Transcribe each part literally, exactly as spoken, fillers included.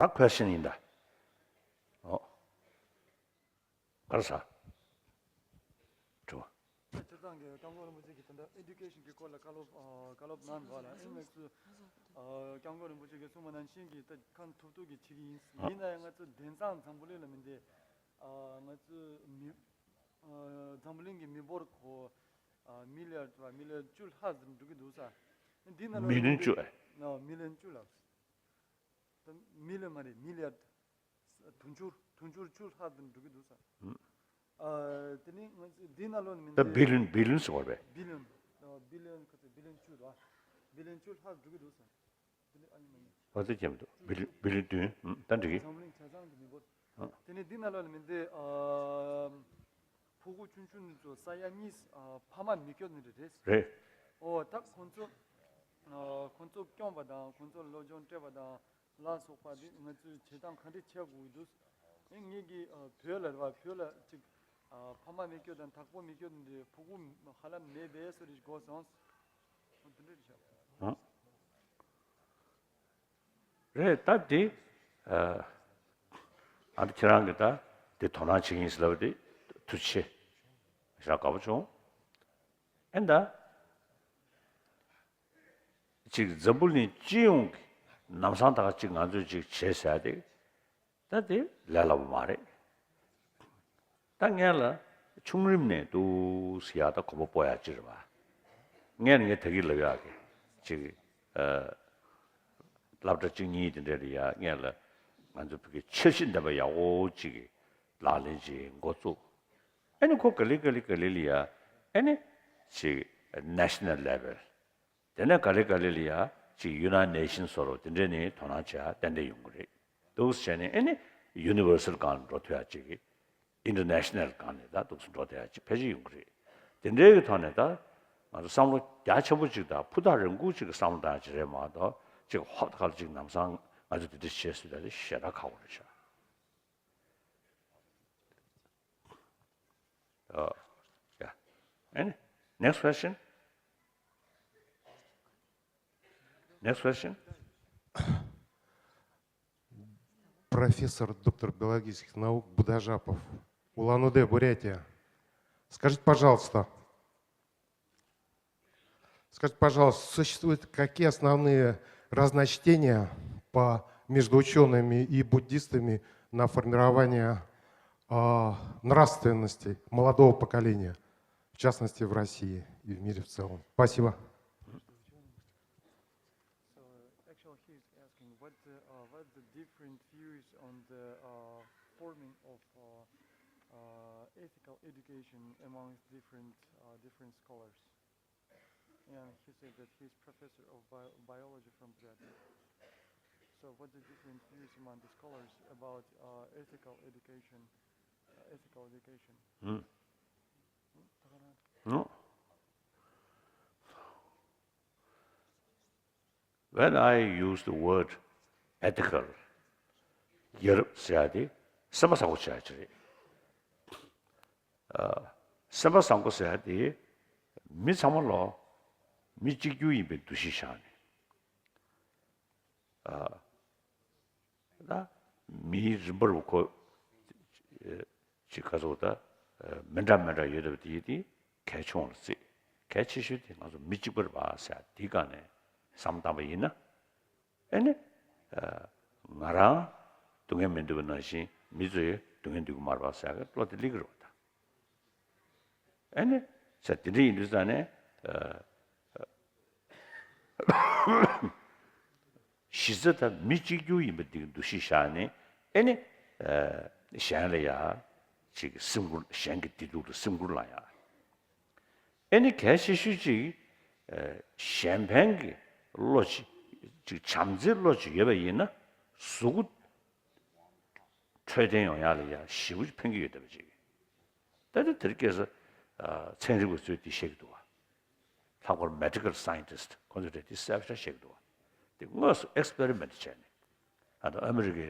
ད་ཁོས་ཤེས་ཡིན་ད། ཨོ། ག་རེ་ཟ། དྲི་བ། སྤྱིར་བཏང་གི་སྐྱབས་མགོན་རིན་པོ་ཆེ་གིས་དེ་འདྲ་ཨེ་ཌུ་ཀེ་ཤན་གྱི་སྐོར་ལ་བཀའ་སློབ་ཨ་བཀའ་སློབ་གནང་བ་ལ་ཨེ་ང་ཚོས་ཨ་སྐྱབས་མགོན་རིན་པོ་ཆེ་གིས་གསུངས་པ་ནང་བཞིན་གྱི་ད་གང་ཐུབ་ཐུབ་ཀྱིས་བྱེད་ཀྱི་ཡིན། ཡིན་ན་ཡང་ང་ཚོ་དེང་སང་འཛམ་བུ་གླིང་ལ་མི་འདི་ཨ་ང་ཚོ་མི་ཨ་འཛམ་བུ་གླིང་གི་མི་འབོར་ཁོ་ཨ་མི་ལི་ཡར་ཌི་མི་ལི་ཡར་ཌི་བཅུ་ལྷག་ཙམ་འགྲོ་གི་འདུག་ས། འདི་ནང་ལ་མི་ལི་ཡོན་བཅུ་ཨེ། ཨ་མི་ལི་ཡོན་བཅུ་ལགས། ད་མི་ལི་ཡོན་མ་རེད། མི་ལི་ཡར་ཌི། དུང་ཕྱུར་དུང་ཕྱུར་བཅུ་ལྷག་ཙམ་འགྲོ་གི་འདུག་ས། ཨ་དེ་ནི་ང་ཚོས་འདི་ནང་ལོགས་ནས་མི་ད་འདི་བི་ལི་ཡོན་བི་ལི་ཡོན་ཟེར་བ་རེད། བི་ལི་ཡོན། ཨ་བི་ལི་ཡོན་ཁ་ཚོད་བི་ལི་ཡོན་བཅུ་དང་བི་ལི་ཡོན་བཅུ་ལྷག་འགྲོ་གི་འདུག་ས། དེ་ནི་ཨ་ཡིན་མ་ཡིན། བ་ཚེ་ཁྱེད་མི་འདུག་བི་ལི་བི་ལི་ཡོན་བདུན། ཨུམ། ད་འགྲིག་གི། འཛམ་གླིང་ཆ་ཚང་གི་མི་འབོར། ཨ་དེ་ནི་འདི་ནང་ལོགས་ནས་མི་འདི་ཨ་ཕྲུ་གུ་ཆུང་ཆུང་ནི་ཚོ་ས་ཡ་གཉིས་ཨ་ཕ་མ་མི་སྐྱོ་ནི་རེད། རེད། ཨོ་ད་ཁོང་ཚོ་ཨ་ཁོང་ཚོ་སྐྱོང་བ་དང་ཁོང་ཚོ་སློབ་སྦྱོང་སྤྲད་པ་དང་ལ་སོགས་པ་འདི་ང་ཚོས་བྱེད་སྟངས་ག་འདྲ་བྱེད་དགོས་ཀྱི་འདུག་ཨེ་ངེད་ཀྱི་ཨ་བོད་ལ་རེད་བ། བོད་ལ་ཅིག་ཨ་ཕ་མ་མི་སྐྱོ་དང་དྭགས་པོ་མི་སྐྱོ་འདི་ཕྲུ་གུ་ཧ་ལམ་མེད་པའི་བཟོ་འདྲ་ཞིག་གོ་སོང་། འོ་དེ་འདྲ་རེད་ཤག་ཨ། རེད། ད་དེ་ཨ་ཨ་ཁྱེད་རང་གིས་ད་དེ་དོ་སྣང་བྱེད་ཀྱི་ཡིན་ཟེར་ལབ་པ་དེ་ཐུགས་རྗེ་ཆེ། ཞེ་དྲག་དགའ་པོ་བྱུང་། ཨེ་ད་ཅིག་འཛམ་བུ་གླིང་སྤྱི་ཡོངས་ཀྱི་ལམ་སང་ད་ག་ཅིག་ང་ཚོས་ཅིག་བྱེད་ཟེར་ཡ་དེ། ད་དེ་ལས་སླ་པོ་མ་རེད། ད་ངས་ལ་ཆུང་རིམ་ནས་འདུག་ཟེར་ཡག་ད་གོམ་པ་སྤོ་ཡག་ཅིག་རེད་པ། ངས་ནི་ངས་ད་གིན་ལབ་ཡག་གི་ཅིག་ཨ་སློབ་གྲྭ་གཅིག་གཉིས་དེ་འདྲ་ལ་ཡ་ངས་ལ་ང་ཚོ་བོད་ཀྱི་འཆར་གཞི་ལྡན་པ་ཡག་པོ་ཅིག་གི་ལག་ལེན་ཅིག་འགོ་བཙུགས། ཨ་ནི་ཁོ་ག་ལེ་ག་ལེ་ག་ལེ་ལ་ཡ་ཨ་ནི་ཅིག་national level། དེ་ནས་ག་ལེ་ག་ལེ་ལ་ཡ་ཅིག་United Nations་བཟོ་འདྲ་དེ་འདྲས་ནས་དོ་སྣང་བྱེད་ཡ་ཏན་ཏན་ཡོང་གི་རེད། འདུག་སེ་བྱས་ནས་ཨ་ནི་Universal་སྒང་ལ་འགྲོ་ཐུབ་ཡ་ཅིག་གི་International་སྒང་ནས་ད་འདུག་སེ་འགྲོ་ཐུབ་ཡ་ཅིག་ཕལ་ཆེར་ཡོང་གི་རེད། དེ་འདྲའི་གི་ཐོག་ནས་ད་ང་ཚོ་བསམ་བློ་རྒྱ་ཆེན་པོ་ཅིག་དང་ཕུ་ཐག་རིང་པོ་ཅིག་གི་བསམ་བློ་བཏང་ཡ་ཅིག་རེད་མ་གཏོགས་ཅིག་ཧོབ་ཏེ་ཁ་ལ་ཅིག་ལམ་སང་ང་ཚོ་དེ་འདྲ་བྱེད་ཟེར་ཡ་དེ་ཞེ་དྲག་ཁག་པོ་རེད་ཤག Oh, yeah. Any? Next question? Next question? Профессор, доктор биологических наук Будажапов, Улан-Удэ, Бурятия. Скажите, пожалуйста, Скажите, пожалуйста, существуют какие основные разночтения по, между учеными и буддистами на формирование а, нравственности молодого поколения, в частности в России и в мире в целом? Спасибо. So actually, he's asking what the uh, what the different views on the uh, forming of uh, uh, ethical education amongst different uh, different scholars. And he said that he's professor of bio- biology from Buryatia. So what's the different views among the scholars about uh, ethical education? Uh, ethical education. ཨུམ། ཨུམ། When I use the word ethical, ཡ་རབས་ཟེར་ཡ་དེ་སེམས་པ་བཟང་པོ་བྱ་ཡ་ཅིག་རེད། ཨ། སེམས་པ་བཟང་པོ་ཟེར་ཡ་དེ་མི་ཚང་མ་ལོ་མི་གཅིག་གྱུར་ཡིན་པའི་འདུ་ཤེས་བཞག་ནས། ཨ། ད་མིའི་རིམ་པར་ཁོ་ཅིག་ག་ཚོད་ད་མི་འདྲ་མི་འདྲ་ཡོད་པ་དེ་དེ་གལ་ཆུང་བ་ལ་བརྩི། གལ་ཆེ་ཤོས་དེ་ང་ཚོ་མི་གཅིག་པ་རེད་པ་ཟེར་དེའི་སྒང་ནས་བསམ་བློ་བཏང་པ་ཡིན་ན། ཨེ་ནི། ང་རང་སྡུག་བསྔལ་མི་འདོད་པ་ནང་བཞིན་མི་ཚོ་ཡང་སྡུག་བསྔལ་འདོད་ཀྱི་མ་རེད་པ་ཟེར་གི་བློ་དེ་སླེབས་ཀྱི་རེད་པ་ད། ཨེ་ནི། ཟེར་དེ་འདྲ་ཡིན་དུས་ཙང་ནས། གཞི་རྩ་ད་མི་གཅིག་གྱུར་ཡིན་པ་འདི་གི་འདུ་ཤེས་བཞག་ནས་ཨེ་ནི། གཞན་ལ་ཡ། ཅིག་སེམས་ཁུར། གཞན་གྱི་བདེ་སྡུག་ལ་སེམས་ཁུར་བླངས་ཡ། ཨེ་ནི་གལ་ཆེ་ཤོས་ཅིག་གཞན་ཕན་གྱི་བློ་ཅིག་ཅིག་བྱམས་བརྩེའི་བློ་ཅིག་ཡོད་པ་ཡིན་ན་གཟུགས་པོ་འཕྲོད་བསྟེན་ཡོང་ཡ་ལ་ཡ་ཞེ་པོ་ཅིག་ཕན་གྱི་ཡོད་བསྡད་པ་ཅིག་ད་ལྟ་དེར་སྐད་ས་ཚན་རིག་པ་ཚོས་དེ་བཤད་ཀྱི་འདུག་བ། ལྷག་པར་medical scientist་ཁོང་ཚོས་དེ་གསལ་པོ་ཆགས་བཤད་ཀྱི་འདུག་བ། དེ་དངོས་སུ་experiment་བྱས་ནས་ཨ་ནི་ཨ་མི་རི་ཀའི་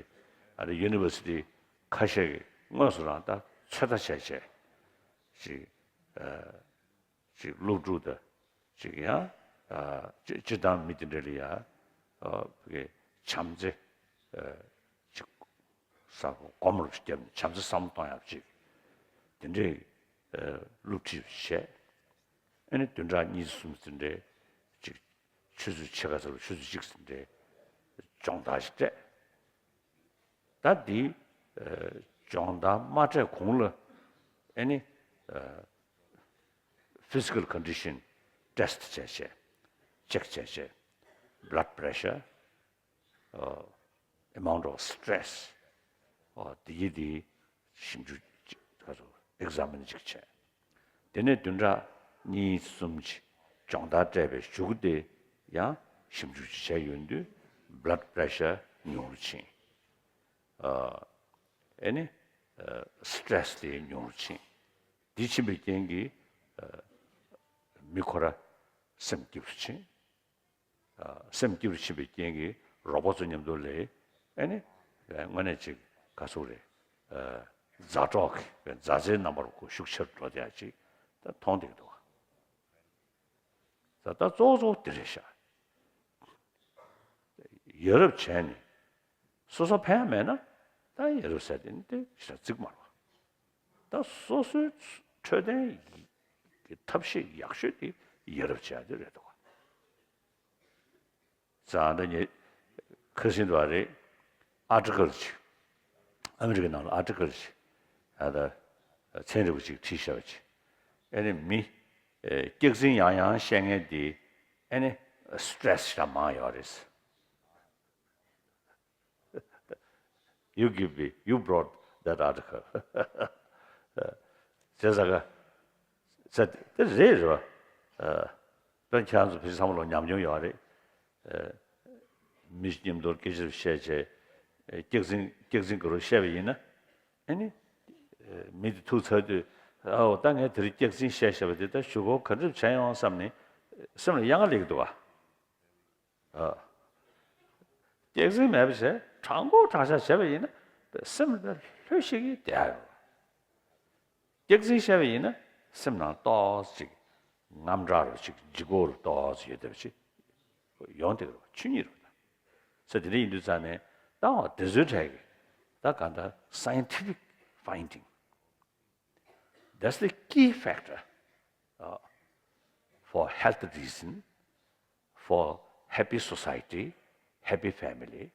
ཨ་ནི་university་ཁ་ཤས་ཀྱིས་དངོས་སུ་རང་ད་ཚོད་ལྟ་བྱས་བྱས་ཅིག་ཨ། ཅིག་སློབ་ཕྲུག་དང་ཅིག་ཡང་ཨ་སྤྱི་སྤྱིར་བཏང་མི་དེ་འདྲ་ལ་ཡང་ཨ་བྱམས་བརྩེ་ཨ་ ས་སྒོར་མོ་རུ་བརྒྱབ་ནས་བྱམས་བརྩེ་བསམ་བློ་གཏོང་ཡག་ཅིག་དེ་འདྲའི་ཨ་སློབ་ཁྲིད་བྱས། ཨ་ནི་བདུན་ཕྲག་གཉིས་གསུམ་དེ་འདྲའི་ཅིག་ཆུ་ཚོད་ཕྱེད་ཀ་ཙམ་ལ་ཆུ་ཚོད་གཅིག་ཙམ་འདྲའི་སྦྱོང་བརྡར་ཞིག་སྤྲད། ད་འདི་ཨ་སྦྱོང་བརྡར་མ་སྤྲད་གོང་ལ་ཨ་ནི་ཨ་physical condition test བྱས་བྱས། check བྱས་བྱས། blood pressure, ཨ་amount of stress, ཨ་དེ་ཡི་དེ་ཞིབ་འཇུག་ཅིག་ག་ཚོད་examine ཅིག་བྱས། དེ་ནས་བདུན་ཕྲག་གཉིས་གསུམ་ཅིག་སྦྱོང་བརྡར་སྤྲད་པའི་གཞུག་གུ་དེ་ཡང་ཞིབ་འཇུག་ཅིག་བྱས་ཡོང་དུས་blood pressure ཉུང་རུ་ཕྱིན། ཨ་ཨེ་ནི་ཨ་stress དེ་ཉུང་རུ་ཕྱིན། འདི་ཕྱིན་པའི་རྐྱེན་གྱིས་ཨ་མི་ཁོ་ར་སེམས་སྐྱིད་པོ་ཕྱིན། ཨ་སེམས་སྐྱིད་པོ་ཕྱིན་པའི་རྐྱེན་གྱིས་རོགས་པ་ཚོ་མཉམ་དུ་ལས་ཨེ་ནི་ཨ་དངོས་གནས་ཅིག་ག་ཟེར་རེད། ཨ་མཛའ་གྲོགས་ཀྱི་མཛའ་བརྩེའི་རྣམ་པར་ཁོ་ཤུགས་ཆེར་འགྲོ་བསྡད་ཡ་ཅིག་ད་མཐོང་བསྡད་ཀྱི་འདུག་ག་ད་ད་གཙོ་བོ་གཙོ་བོ་དེ་རེད་ཤག་ཡ་རབས་བྱས་ནས་སོ་སོ་ཕན་མེད་ན་ད་ཡ་རབས་ཟེར་དེ་ནི་དེ་ཞེ་དྲག་བརྩི་གི་མ་རེད་པ། ད་སོ་སོའི་འཕྲོད་བསྟེན་གྱི་ཐབས་ཤེས་ཡག་ཤོས་དེ་ཡ་རབས་བྱས་དེ་རེད་འདུག་ག་ཙང་ད་ངས་ཁ་སང་དུ་བ་རེད། ཨར་ཊི་ཀལ་ཅིག་ཨ་མི་རི་ཀའི་ནང་ལ་ཨར་ཊི་ཀལ་ཅིག་ཨ་ད་ཚན་རིག་པ་ཅིག་བྲིས་བཞག་པ་ཅིག་ཨ་ནི་མི་ཨེ་སྐྱག་རྫུན་ཡང་ཡང་བཤད་མཁན་དེ་ཨ་ནི་སི་ཊེ་རེ་སི་ཞེ་དྲག་མང་ཡོད་རེད། You give me, you brought that article. བྱས་ཙང་ཙ་དེ་རེད་རེད་པ། ཨ་དཔེར་ན་ཁྱེད་རང་ཚོ་ཕལ་ཆེར་ཚང་མ་ལོ་ཉམས་མྱོང་ཡོད་རེད། ཨ་མི་མཉམ་དུ་སྐད་ཆ་བཤད་བྱས། ཨ་སྐྱག་རྫུན་སྐྱག་རྫུན་ག་རེ་བཤད་པ་ཡིན་ན། ཨ་ནི་ཨ་མི་དེ་ཐུག་ཚར་དུས། ཨའོ་ད་ངས་དེ་རིང་སྐྱག་རྫུན་བཤད་བཞག་པ་དེ་ད་གཞུག་གུ་ག་འདྲ་བྱས་ཡོང་བསམ་ནས་སེམས་ལ་གཡང་ཁ་སླེབས་ཀྱི་འདུག་ག་ཨ། སྐྱག་རྫུན་མེད་པ་བྱས་དྲང་པོ་དྲང་བཞག་བྱས་པ་ཡིན་ན་སེམས་ལ་ལྷོད་ཤིག་གིས་བསྡད་ཡོད། སྐྱག་རྫུན་བཤད་པ་ཡིན་ན་སེམས་ནང་ཏོག་ཙམ་ཅིག་དངངས་སྐྲག་རུ་ཅིག་ལྗིད་ཁོག་རུ་ཏོག་ཙམ་ཡོད་བསྡད་པ་ཅིག་ཡོང་བསྡད་ཀྱི་རེད་པ། ཆོས་ཉིད་རེད་པ། ས་དེ་འདྲ་ཡིན་དུས་ཙང་ནས་ད་འོ་དེ་ཚོའི་གྲས་ཀྱི་ད་གང་ལྟར་scientific finding, that's the key factor, uh, for health reason, for happy society, happy family.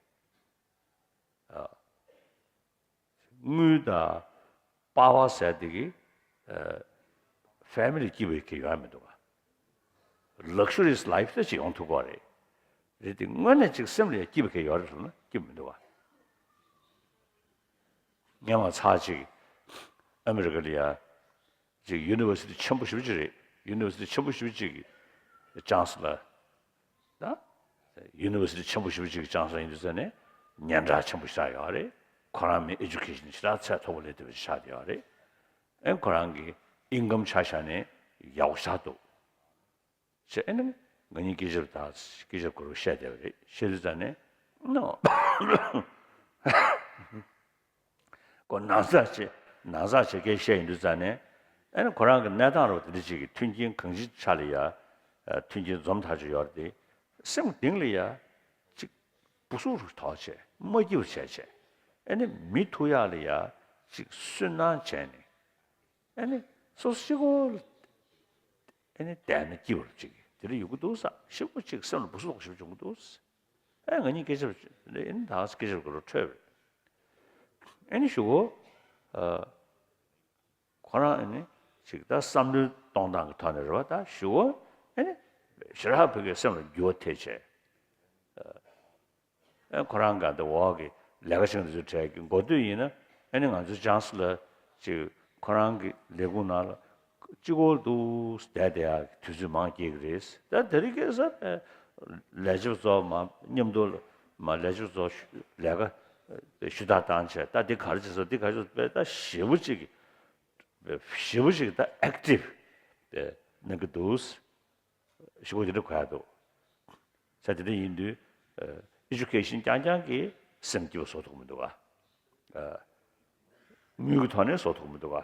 དངུལ་དང་པ་ཝར་ཟེར་དེ་གིས་ཕེ་མི་ལི་སྐྱིད་པོ་གང་ཡང་ཡོང་མི་འདུག་ག Luxurious life དེ་ཅིག་ཡོང་ཐུབ་ཀྱི་རེད། རེད་དེ་དངོས་གནས་ཅིག་སེམས་ལ་ཡང་སྐྱིད་པོ་གང་ཡང་ཡོད་རེད་ཟེར་ན་སྐྱིད་པོ་མི་འདུག་ག་སྔོན་མ་ཚར་གཅིག་ཨ་མི་རི་ཀ་ལ་ཡ་ཅིག་ཡུ་ནི་ཝར་སི་ཊི་ཆེན་པོ་ཞེ་པོ་ཅིག་རེད། ཡུ་ནི་ཝར་སི་ཊི་ཆེན་པོ་ཞེ་པོ་ཅིག་གི་ཅང་སི་ལར། ད་ཡུ་ནི་ཝར་སི་ཊི་ཆེན་པོ་ཞེ་པོ་ཅིག་གི་ཅང་སི་ལར་ཡིན་དུས་ཙང་ནས་སྙན་གྲགས་ཆེན་པོ་ཞིག་ཆགས་ཡོད་རེད། ཁོ་རང་མི་ཨེ་ཌུ་ཀེ་ཤན་ཞེ་དྲག་ཚད་མཐོ་པོ་སླེབས་བསྡད་པ་ཞིག་ཆགས་བསྡད་ཡོད་རེད། ཨེ་ཁོ་རང་གི་ཨིན་ཀམ་ཆ་བཞག་ནས་ཡག་པོ་ཞེ་དྲག་འདུག་ཅེས་ཨེ་ནི་ང་གཉིས་སྐད་ཆ་ད་སྐད་ཆ་གོ་རུ་བཤད་བསྡད་པ་རེད། བཤད་དུས་ཙང་ནས་ནོ། ཁོ་ནང་ཚགས་བྱེད་ནང་ཚགས་བྱེད་སྐད་བཤད་ཡིན་དུས་ཙང་ནས་ཨེ་ནི་ཁོ་རང་གི་གནས་སྟངས་རོ་དེ་འདྲ་ཅིག་གི་མཐུན་རྐྱེན་གང་ཅིའི་ཆ་ལ་ཡ་མཐུན་རྐྱེན་འཛོམས་ཐག་ཆོད་ཡོད་རེད་དེ། སེམས་གཏིང་ལ་ཡ་ཅིག་སྦུ་སུབ་རུ་དོགས་བྱས་མ་སྐྱིད་པ་བྱས་བྱས་ཨེ་ནི་མི་ཐུག་ཡག་ལ་ཡ་ཅིག་སུན་སྣང་བྱས་ནས་ཨེ་ནི་སོ་སོ་གཅིག་པོ་ལ་ཨེ་ནི་བསྡད་ན་སྐྱིད་པ་ཅིག་དེ་འདྲ་ཡོང་གི་འདུག་ས། ཞེ་པོ་ཅིག་སེམས་ལ་སྦུ་སུབ་ཞེ་པོ་བྱུང་གི་འདུག་ས། ཨེ་ང་གཉིས་སྐད་ཆ་ཨེ་ནི་ད་སྐད་ཆ་གོ་རུ་འཕྲོས་པ་རེད། ཨེ་ནི་གཞུག་གུ་ཨ། ཁོ་རང་ཨེ་ནི་ཅིག་ད་བསམ་བློའི་གཏོང་སྟངས་ཀྱི་ཐོག་ནས་རེད་བ། ད་གཞུག་གུ་ཨེ་ནི་ཞེ་དྲག་ཕ་གིའི་སེམས་ལ་འགྱུར་བ་ཐེབས་བྱས། ཨེ་ཁོ་རང་ག་འདི་འོག་གི་ལས་ཀ་བྱེད་མཁན་དེ་ཚོའི་གྲས་ཀྱི་འགོ་སྟོད་ཡིན་ན་ཨེ་ནི་ང་ཚོའི་ཅང་སི་ལར་ཅིག་ཁོ་རང་གི་ལས་ཁུངས་ནང་ལ་གཅིག་པོ་འདུག་བསྡད་བསྡད་ཡག་དུས་ཚོད་མང་སྐྱེལ་གི་རེད། ད་དེ་རིང་ཁ་སང་ལས་བྱེད་པ་ཚོ་མ་མཉམ་དུ་མ་ལས་བྱེད་པ་ཚོ་ལས་ཀ་ཞུ་དག་བཏང་བྱས་ད་འདི་ག་རེ་བྱེད་སོང་འདི་ག་རེ་བྱེད་སོང་དཔེ་ད་ཞེ་པོ་ཅིག་ཞེ་པོ་ཅིག་ད་ཨེག་ཊིབ་གནང་གི་འདུག་ཞེ་པོ་དེ་འདྲ་གོ་ཡག་འདུག་ས་དེ་འདྲ་ཡིན་དུས་ཨེ་ཌུ་ཀེ་ཤན་རྐྱང་རྐྱང་གིས་སེམས་སྐྱིད་པོ་བཟོ་ཐུབ་ཀྱི་མི་འདུག་ག་ཨ་དངུལ་གྱི་ཐོག་ནས་བཟོ་ཐུབ་ཀྱི་མི་འདུག་ག་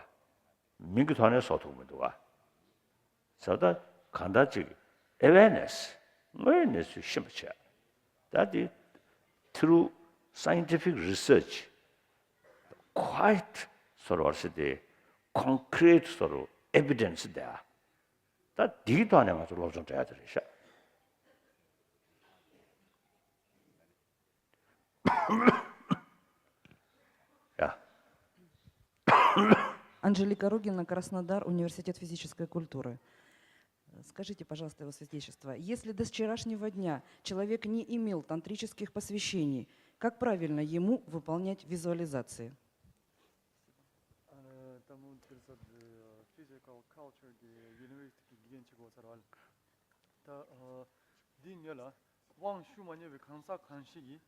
མིང་གི་ཐོག་ནས་བཟོ་ཐུབ་ཀྱི་མི་འདུག་ག་ས་ད་གང་ལྟར་ཅིག་ཨེ་ཝེར་ནེ་སི་དངོས་གནས་ཚུལ་ཤེས་པ་བྱས། ད་དེ་through scientific research quite sort of what is it, concrete sort of evidence དེ་ཨ། ད་འདིའི་ཐོག་ནས་ང་ཚོ་སློབ་སྦྱོང་སྤྲད་ཡ་དེ་རེད་ཤག་ཡ། Анжелика Рогина, Краснодар, Университет физической культуры. Скажите, пожалуйста, Его Святейшество, если до вчерашнего дня человек не имел тантрических посвящений, как правильно ему выполнять визуализации? ཨ་ནི་ད་མོ་དེར་ས་physical culture གི་university གི་དགེ་རྒན་བྱེད་དགོས་ས་རེད་བ། ད་འདི་ཉོ་ལ་དབང་ཞུ་མ་མྱོང་བའི་གང་ཟག་གང་ཞིག་གིས་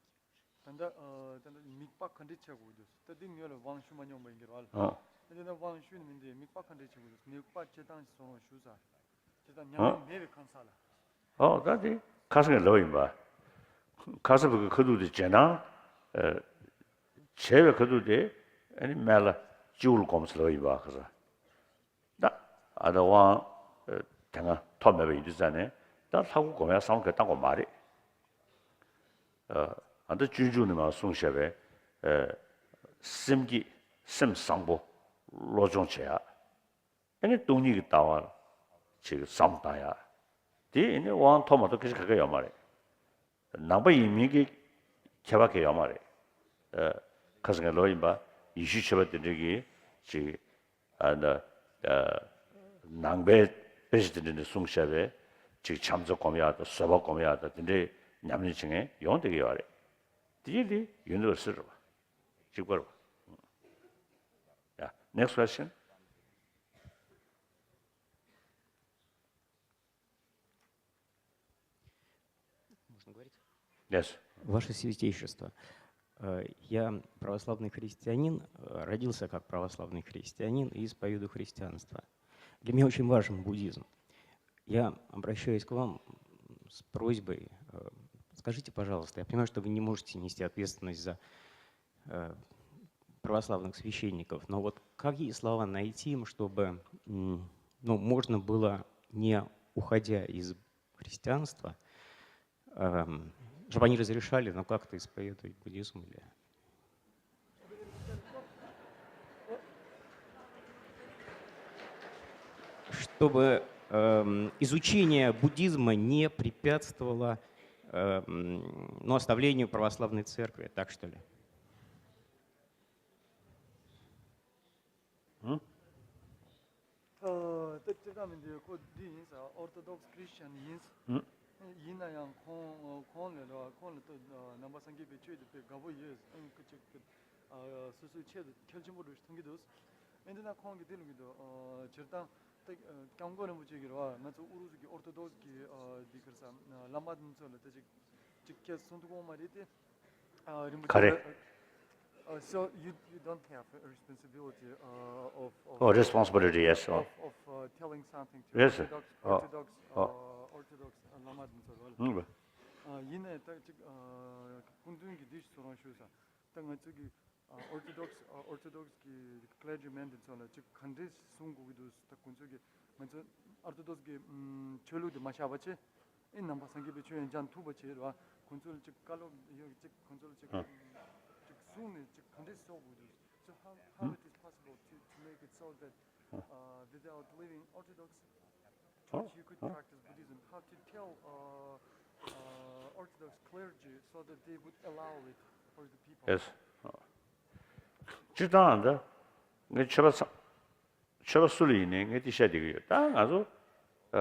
ད་ལྟ་ད་ལྟ་དམིགས་པ་ག་འདྲས་བྱེད་དགོས་འདུག་ད་འདི་ཉོ་ལ་དབང་ཞུ་མ་མྱོང་བ་ཡིན་གྱི་རེད་བ། ཨ་དེ་ན་དབང་ཞུས་ནས་མི་འདི་དམིགས་པ་ག་འདྲས་བྱེད་དགོས་འདུག་དམིགས་པ་སྤྱིར་བཏང་ཞིག་བཟོ་རོགས་ཞུ་ས། དེ་དང་ཉམས་ལེན་མེད་པའི་གང་ཟག་ལ། ཨོ་ད་དེ་ཁ་སང་གི་ལབ་ཡིན་པ། ཁ་སང་བོད་ཀྱི་ཁ་ཐུག་དེ་བྱས་ན། བྱས་པའི་ཁ་ཐུག་དེ་ཨ་ནི་སྨན་བླ་སྤྱི་བོ་ལ་སྒོམས་ལབ་ཡིན་པ་ཁ་སང་། ད་ཨ་ད་དབང་དེ་སྔ་ཐོབ་མེད་པ་ཡིན་དུས་ཙང་ནས་ད་ལྷ་སྐུ་སྒོམ་ཡ་བསམ་བློ་ག་བཏང་དགོས་མ་རེད། ཨ་ད་སྤྱོད་འཇུག་ནས་མར་གསུངས་བཞག་པའི་སེམས་བསྐྱེད་སེམས་བཟང་པོ་བློ་སྦྱོང་བྱེད་ཡ། ཨ་ནི་སྟོང་ཉིད་ཀྱི་ལྟ་བ་ཅིག་བསམ་བློ་བཏང་ཡ། དེ་ཨ་ནི་དབང་ཐོབ་མ་ཐོབ་སྐད་ཆ་ག་གེ་ཡོད་མ་རེད། ནང་པ་ཡིན་མིན་གྱི་ཁྱད་པར་གང་ཡང་ཡོད་མ་རེད། ཁ་སང་གི་ལོ་ཡིན་པ་ཡེ་ཤུའི་ཆོས་པ་དེ་འདྲ་གིས་ཅིག་ཨ་ནི་ནང་པའི་དཔེ་ཆ་དེ་འདྲ་ནས་གསུངས་བཞག་པའི་ཅིག་བྱམས་བརྩེ་སྒོམ་ཡག་དང་བཟོད་པ་སྒོམ་ཡག་དང་དེ་འདྲའི་ཉམས་ལེན་བྱེད་མཁན་ཡོང་བསྡད་ཀྱི་ཡོད་རེད། དེ་ཡིན་དེ་ཡོད་འདུག་ཟེར་བ་གཅིག་པ་རེད་བ། Yeah, next question. Можно говорить? Yes. Ваше Святейшество, э, я православный христианин, э, родился как православный христианин и исповедую христианство. Для меня очень важен буддизм. Я обращаюсь к вам с просьбой, э, скажите, пожалуйста, я понимаю, что вы не можете нести ответственность за э, православных священников. Но вот какие слова найти им, чтобы, м, ну, можно было, не уходя из христианства, эм, чтобы они разрешали, ну, как-то исповедовать буддизм или чтобы эм, изучение буддизма не препятствовало эм, ну, оставлению православной церкви, так что ли? ད་ལྟ་སྤྱིར་བཏང་མི་འདི་ཁོ་འདི་ཡིན་ས། Orthodox Christian ཡིན། ཡིན་ན་ཡང་ཁོང་ཁོང་ལ་ལ་ཁོང་ལ་ད་ནང་པ་སངས་རྒྱས་པའི་ཆོས་དེ་དཔེ་དགའ་པོ་ཡོད། ཨང་ཁུ་ཅིག་སོ་སོའི་ཆེད་དུ་གལ་ཆེན་པོ་འདྲ་ཞིག་མཐོང་གི་འདུག་ཨེ་འདི་ན་ཁོང་གིས་འདི་ལབ་ཀྱི་འདུག་སྤྱིར་བཏང་ད་སྐྱབས་མགོན་རིན་པོ་ཆེ་གིས་རེད་བ། ང་ཚོ་ཨུ་རུ་སུ་གི་Orthodox གི་འདི་ག་རེ་ཟ་བླ་མ་འདི་ཚོ་ལ་ད་ཅིག་ཅིག་ཁྱེད་གསུང་ཐུབ་ཀྱི་མ་རེད་དེ། ཨ་རིན་པོ་ཆེ། ག་རེ། Uh, so you you don't have a responsibility uh, of of, Oh, responsibility, yes. Oh. of, of uh, telling something to Yes. Orthodox Oh. Orthodox Oh. uh, Orthodox uh, ལམ་མ་འདི་ཚོ་རེད་བ། ཧུམ། ཨ་ཡིན་ནའི་ད་ཅིག་ཨ་སྐུ་མདུན་གྱིས་འདི་ཞིག་ཚོ་རང་ཞུས་ས། ད་ང་ཚོ་གི་ཨ་Orthodox ཨ་Orthodox གི་clergyman འདི་ཚོ་ལ་ཅིག་ག་འདྲས་གསུང་དགོས་ཀྱི་འདུག་ད་ཁོང་ཚོ་གི་ང་ཚོ་Orthodox གི་ཨམ་ཆོས་ལུགས་འདི་མ་བཞག་པ་བྱས། ཨེ་ནང་པ་སངས་རྒྱས་པའི་ཆོས་ཡང་སྦྱང་ཐུབ་པ་བྱས་རེད་བ། ཁོང་ཚོ་ལ་ཅིག་བཀའ་སློབ་ཡོད་ཅིག་ཁོང་ཚོ་ལ་ཅིག་ཅིག་གསུང་ནས་ཅིག་ག་འདྲས་གསོག་དགོས་འདུག So how, how it is possible to, to make it so that uh, without leaving Orthodox, how you could practice Buddhism, how to tell uh, uh, Orthodox clergy so that they would allow it for the people? Yes. སྤྱིར་བཏང་ད་ངས་ཆོས་པ་ཚང་ཆོས་པ་སུ་ལ་ཡིན་ནའི་ངས་འདི་བཤད་བསྡད་ཀྱི་ཡོད། ད་ང་ཚོ་ཨ་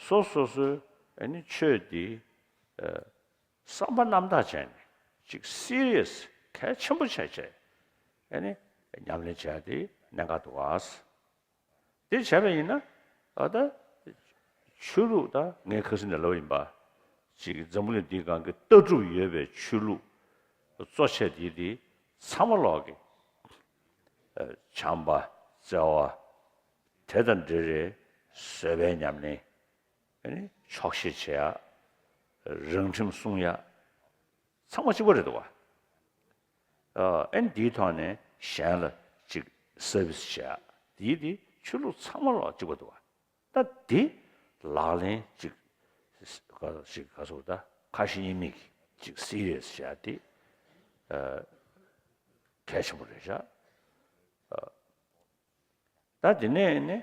སོ་སོ་སོའི་ཨ་ནི་ཆོས་འདི་ཨ་བསམ་པ་རྣམ་དག་བྱས་ནས་ཅིག་serious གལ་ཆེན་པོ་བྱས་བྱས་ཨ་ནི་ཉམས་ལེན་བྱས་ཏེ་གནད་འགག་འདུག་ག་དེ་བྱས་པ་ཡིན་ན་ཨ་ད་ཆོས་ལུགས་ད་ངས་ཁ་སང་ནས་ལབ་ཡིན་པ། ཅིག་འཛམ་བུ་གླིང་འདིའི་སྒང་གི་ལྟ་གྲུབ་ཡོད་པའི་ཆོས་ལུགས་གཙོ་ཆེ་དེ་དེ་ཚང་མ་ལོག་གི་ཨ་བྱམས་པ་བརྩེ་བ་དེ་དང་འབྲེལ་བའི་བཟོད་པའི་ཉམས་ལེན། ཨ་ནི་ཆོག་ཤེས་བྱེད་ཡ། རང་ཁྲིམས་སྲུང་ཡ། ཚང་མ་གཅིག་པ་རེད་འདུག་བ། ཨ་ཨ་ནི་འདིའི་ཐོག་ནས་གཞན་ལ་ཅིག་service བྱེད་ཡ། དེའི་དེ་ཆོས་ལུགས་ཚང་མ་ལོག་གཅིག་པ་འདུག་བ། ད་དེ་ལག་ལེན་ཅིག་ག་ཅིག་ག་ཟེར་ད་ཁ་ཞེ་གཉིས་མེད་ཀྱི་ཅིག་serious བྱེད་ཡ་དེ་ཨ་གལ་ཆེན་པོ་རེད་ཤག་ད་དེ་ནས་ནི།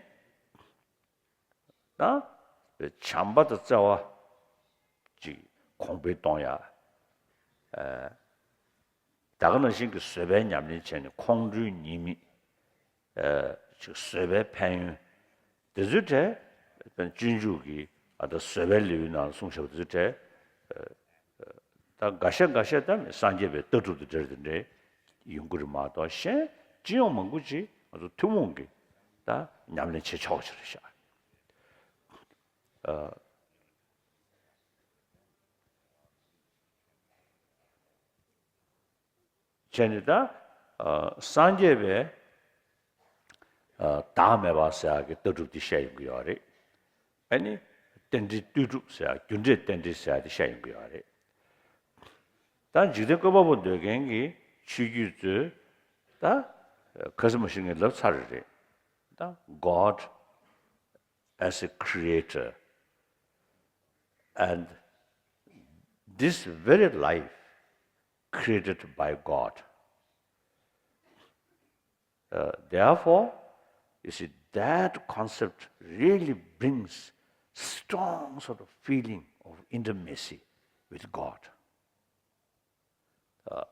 ད་བྱམས་པ་དང་བརྩེ་བ་ཅིག་གོང་འཕེལ་གཏོང་ཡ། ཨ། ད་ག་ནང་བཞིན་གྱི་བཟོད་པའི་ཉམས་ལེན་བྱས་ནས་ཁོང་ཁྲོའི་ཉེས་དམིགས། ཨ། ཅིག་བཟོད་པའི་ཕན་ཡོན། དེ་ཚོའི་གྲས་སྤྱོད་འཇུག་གི། ཨ། ད་བཟོད་པའི་ལེའུའི་ནང་ལ་གསུངས་བཞག་པ་དེ་ཚོའི་གྲས། ཨ། ད་འགའ་ཤས་འགའ་ཤས་ད་སངས་རྒྱས་པའི་ལྟ་གྲུབ་དང་འབྲེལ་དེ་འདྲའི་ཡོང་གི་རེད་མ་གཏོགས། གཞན་སྤྱི་ཡོངས་མང་པོ་ཅིག་ང་ཚོ་ཐུན་མོང་གི་ད་ཉམས་ལེན་བྱེད་ཆོག་ཅིག་རེད་ཤག་ཨ། བྱས་ནས་ད། ཨ། སངས་རྒྱས་པའི། ཨ། བདག་མེད་པ་ཟེར་ཡག་གི་ལྟ་གྲུབ་འདི་བཤད་ཡོང་གི་ཡོད་རེད། ཨ་ནི་རྟེན་འབྲེལ་ལྟོས་གྲུབ་ཟེར་ཡག་རྒྱུ་འབྲས་རྟེན་འབྲེལ་ཟེར་ཡག་འདི་བཤད་ཡོང་གི་ཡོད་རེད། ད་འཇིག་རྟེན་བཀོད་པ་པོ་འདོད་མཁན་གྱི་ཆོས་བརྒྱུད་ཚོས་ད་ཁ་སང་མ་གཞི་ངས་ལབ་ཚར་རེད། ད་God as a creator and this very life created by God. Uh, therefore, you see, that concept really brings strong sort of feeling of intimacy with God. Uh,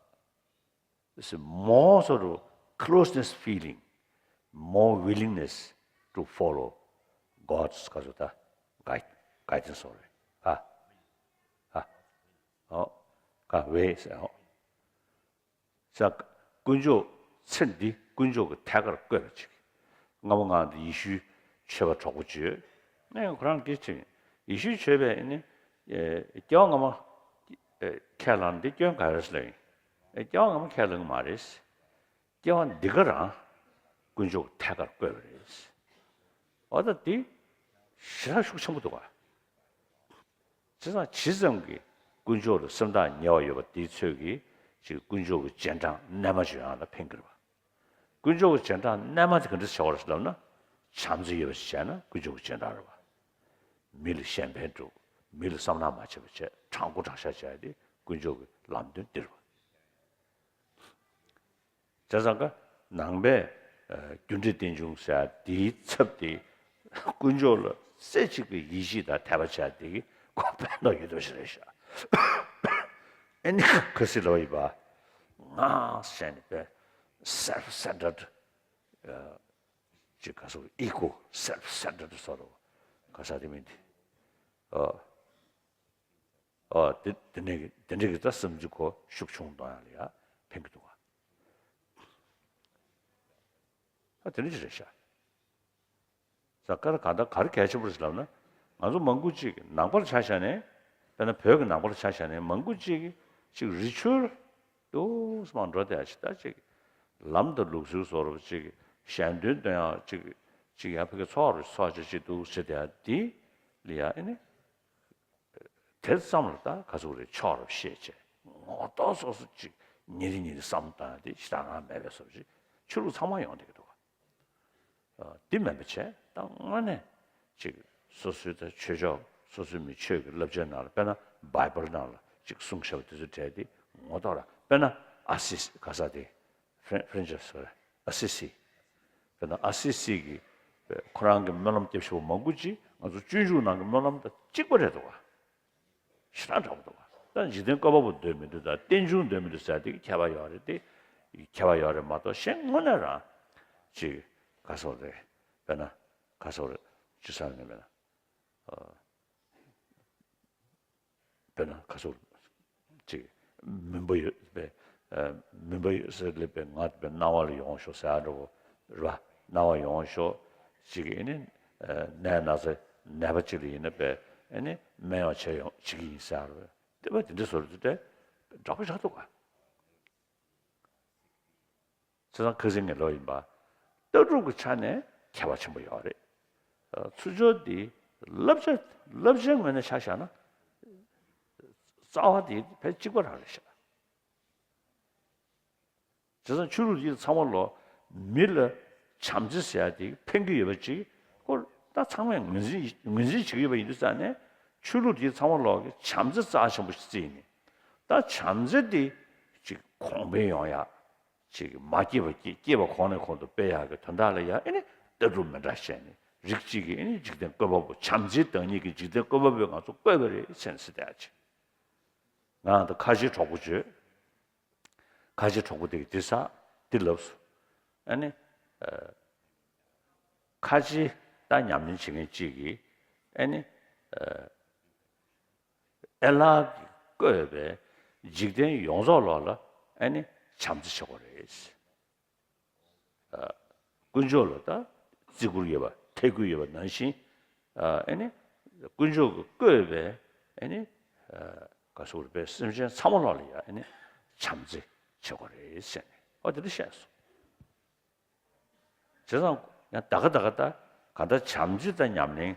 it's a more sort of closeness feeling, more willingness to follow God's guide, guidance or. Ah, ah, oh, way. ས། དཀོན་མཆོག་ཚེ་འདི་དཀོན་མཆོག་གི་ཐད་ཀར་བཀོད་པ་ཅིག་སྔ་མོ་ང་འདི་ཡེ་ཤུའི་ཆོས་པ་གྲོགས་པོ་བྱོས། ཨེ། ཁོ་རང་སྐད་ཆ། ཡེ་ཤུའི་ཆོས་པས་ནི། ཨེ། སྐྱེ་བ་སྔ་མ། ཨེ། ཁས་བླངས་འདི་སྐྱོན་ག་རེ་ལབ་ཡིན། ཨེ། སྐྱེ་བ་སྔ་མ་ཁས་ལེན་གྱི་མ་རེད། སྐྱེ་བ་འདི་ག་རང་དཀོན་མཆོག་གི་ཐད་ཀར་བཀོད་པ་རེད། འོ་ད་འདི་ཞེ་དྲག་ཤུགས་ཆེན་པོ་འདུག་ག་བྱས་ཙང་ཇི་ཙམ་གྱིས་དཀོན་མཆོག་ལ་སེམས་ཐག་ཉེ་བ་ཡོད་པ་དེའི་ཚོད་ཀྱིས་ཅིག་དཀོན་མཆོག་གི་རྗེས་འབྲང་རྣལ་མ་ཅིག་ཡོང་ཡག་ལ་ཕན་གྱི་རེད་པ། དཀོན་མཆོག་གི་རྗེས་འབྲང་རྣལ་མ་དེ་ག་འདྲ་བྱ་བ་རེད་ལབ་ན། བྱམས་བརྩེ་ཡོད་པ་ཞིག་བྱས་ན་དཀོན་མཆོག་གི་རྗེས་འབྲང་རེད་པ། མི་ལ་གཞན་ཕན་སྒྲུབ། མི་ལ་བསམ་ནག་མ་བྱེད་པ་བྱས། དྲང་པོ་དྲང་བཞག་བྱས་ཏེ་དཀོན་མཆོག་གི་ལམ་སྟོན་འདི་རེད་པ། བྱས་ཙང་ཀ་ནང་པའི། ཨ། རྒྱུ་འབྲས་རྟེན་འབྱུང་ཟེར་དེའི་ཚབ་དེ་དཀོན་མཆོག་ལ་རྩེ་གཅིག་གི་ཡིད་ཆེས་དང་དད་པ་བྱས་དེ་གི་ཁོ་ཕན་ཐོགས་ཡོད་འདོད་ཞིག་རེད་ཤག་ཨེ་ནི་ཁ་སང་ལབ་པ་ཡིན་པ། ང་ཟེར་ནས་པའི་self centered། ཨ། ཅིག་ག་སོ་ego self centered སོ་རོ། ག་ས་དེ་མིན་དེ། ཨ། ཨོ། དེ་དེ་འདྲ་གི་དེ་འདྲ་གི་ད་བསམ་ཚུལ་ཁོ་ཤུགས་ཆུང་གཏོང་ཡག་ལ་ཡ་ཕན་གི་འདུག་ག་ཨ། དེ་འདྲ་ཅིག་རེད་ཤག་ས། ཀ་ར་ག་ད་ག་རེ་གལ་ཆེན་པོ་རེད་ལབ་ན། ང་ཚོ་མང་པོ་ཅིག་ནང་པར་ཆ་བཞག་ནས། དཔེར་ན་བོད་ཀྱི་ནང་པར་ཆ་བཞག་ནས་མང་པོ་ཅིག་ཅིག་རི་ཆུ་འདུག་སེ་མར་འགྲོ་བསྡད་ཡག་ཅིག་ད་ཅིག་ལམ་དང་ལུགས་སྲོལ་བཟོ་འདྲ་ཅིག་ཞལ་འདོན་སྟོན་ཡག་ཅིག་ཅིག་ཡ་ཕ་གི་ཚོགས་རུ་ཚོགས་ཅིག་ཅིག་འདུག་ཟེར་བསྡད་ཡག་འདི་ལ་ཡ་ཨེ་ནི། དེ་ཙམ་ལ་ད་ག་ཚོད་རེད་ཆོག་རབས་བཤད་བྱས། ངོ་ཐོག་སོ་སོ་ཅིག་ཉིན་རེ་ཉིན་རེ་བསམ་བཏང་དེ་ཞེ་དྲག་ངང་མེད་པའི་བཟོ་ཅིག་ཆོས་ལུགས་ཚང་མ་ཡོང་བསྡད་ཀྱི་འདུག་ག་འདི་མིན་པ་བྱས་ད་དངོས་གནས་ཅིག་སོ་སོའི་ད་ཆོས་ཕྱོགས་སོ་སོའི་མི་ཆོས་ཀྱི་བསླབ་བྱའི་ནང་ལ། དཔེར་ན་བྷའི་བལ་ནང་ལ་ཅིག་གསུངས་བཞག་པ་དེ་ཚོ་བྲལ་ཏེ་ངོ་ཐོག་ལ། དཔེར་ན་ཨ་སི་སི་ག་ས་དེ། ཕྲན་ཕྲན་ཅིས་ཨ་སི་སི། དཔེར་ན་ཨ་སི་སི་གི་ཁོ་རང་གི་སྨོན་ལམ་རྒྱབ་ཞུ་བ་མང་པོ་ཅིག་ང་ཚོ་སྤྱོད་འཇུག་ནང་གི་སྨོན་ལམ་དང་གཅིག་པ་རེད་འདུག་ག་ཞེ་དྲག་འདྲ་པོ་འདུག་ག་ད་འཇིག་རྟེན་བཀོད་པ་པོ་འདོད་མི་འདོད་དང་རྟེན་འབྱུང་འདོད་མི་འདོད་ཟེར་དེ་གི་ཁྱད་པར་ཡོད་རེད་དེ། ཁྱད་པར་ཡོད་རེད་མ་གཏོགས་གཞན་དངོས་གནས་རང་ཅིག་ག་སོགས་རེད། དཔེར་ན་ག་སོགས་རེད་ཅི་ཟེར་ནས་མེད་ན། དཔེར་ན་ཁ་སོར་ཅིག་མུན་པ་ཡོད་པའི། ཨ། མུན་པ་ཡོད་སར་སླེབས་པའི་ང་དཔེར་སྣང་བ་ལ་ཡོང་ཤོག་ཟེར་འགྲོ་གོ་རེད་པ། སྣང་བ་ཡོང་ཤོག་ཅིག་ཨེ་ནི། ཨ། ནད་ན་ཚ་ནད་པ་ཅིག་ལ་ཡིན་ན་པས་ཨེ་ནི་སྨན་ཡག་བྱས་ཡོང་བྱེད་ཀྱི་ཡིན་ཟེར་བ། དེ་པ་དེ་འདྲ་བཟོ་རྒྱུ་དེ་འདྲ་པོ་ཆགས་འདུག་ག་བྱས་ཙང་ཁ་སང་ངས་ལབ་ཡིན་པ། ལྟ་གྲུབ་ཀྱི་ཆ་ནས་ཁྱད་པར་ཆེན་པོ་ཡོད་རེད། ཨ། ཚུལ་སྦྱོར་འདི་བསླབ་བྱ་བསླབ་བྱའི་ངོས་ནས་ཆ་བཞག་ན། རྩ་བ་འདི་ཕལ་གཅིག་པ་རང་རེད་ཤག་བྱས་ཙང་ཆོས་ལུགས་འདི་ཚང་མ་ལོ་མི་ལ་བྱམས་བརྩེ་ཟེར་ཡག་དེ་ཕན་གྱི་ཡོད་པ་ཅིག་ཁོ་ད་ཚང་མས་ངོས་འཛིན་ངོས་འཛིན་བྱེད་ཀྱི་ཡོད་པ་ཡིན་དུས་ཙང་ནས། ཆོས་ལུགས་འདི་ཚང་མ་ལོ་གི་བྱམས་བརྩེ་རྩ་ཆེན་པོ་ཞིག་བརྩིས་ནས། ད་བྱམས་བརྩེ་འདི་ཅིག་གོང་འཕེལ་ཡོང་ཡག་ཅིག་མ་སྐྱེས་པ་སྐྱེས། སྐྱེས་པ་གོང་ནས་གོང་དུ་སྤེལ་ཡག་གི་དོན་དག་ལ་ཡ་ཨེ་ནི། ལྟ་གྲུབ་མི་འདྲ་བཤད་ནས་རིགས་གཅིག་གིས་ཨ་ནི་འཇིག་རྟེན་བཀོད་པ་པོ། བྱམས་བརྩེའི་བདག་ཉིད་ཀྱིས་འཇིག་རྟེན་བཀོད་པ་པོས་ང་ཚོ་བཀོད་པ་རེད་ཟེར་ནས་ཟེར་བསྡད་ཡ་ཅིག་ང་ད་ཁ་ཆེའི་གྲོགས་པོ་བརྗོད། ཁ་ཆེའི་གྲོགས་པོ་དེ་གིས་འདི་ཟེར་འདི་ལབ་སོང་། ཨ་ནི། ཁ་ཆེའི་ད་ཉམས་ལེན་བྱེད་མཁན་གཅིག་གིས་ཨ་ནི། ཨེ་ལགས་ཀྱིས་བཀོད་པའི་འཇིག་རྟེན་ཡོངས་རྫོགས་ལོག་ལ་ཨ་ནི་བྱམས་བརྩེ་བྱེད་དགོས་རེད། དཀོན་མཆོག་ལ་ད་བརྩི་བཀུར་ཡོད་པ་ཐད་བཀུར་ཡོད་པ་ནང་བཞིན། ཨ་ནི་དཀོན་མཆོག་གིས་བཀོད་པའི་ཨ་ནི་ག་སོགས་པའི་སེམས་ཅན་ཚང་མ་ལོག་ལ་ཡ་ཨ་ནི་བྱམས་བརྩེ་བྱེད་དགོས་རེད་ཟེར་ནས་ཨོ་དེ་འདྲ་བཤད་སོང་། བྱས་ཙང་ཡང་ད་ག་ད་ག་ད་ག་ད་བྱམས་བརྩེ་དང་ཉམས་ལེན་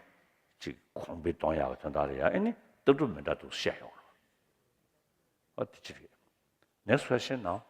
ཅིག་གོང་འཕེལ་གཏོང་ཡག་གི་དོན་དག་ལ་ཡ་ཨ་ནི་ལྟ་གྲུབ་མི་འདྲ་འདུག་བཤད་ཡོང་རོགས། ཨོ་དེ་ཅི་རེད། Next question now.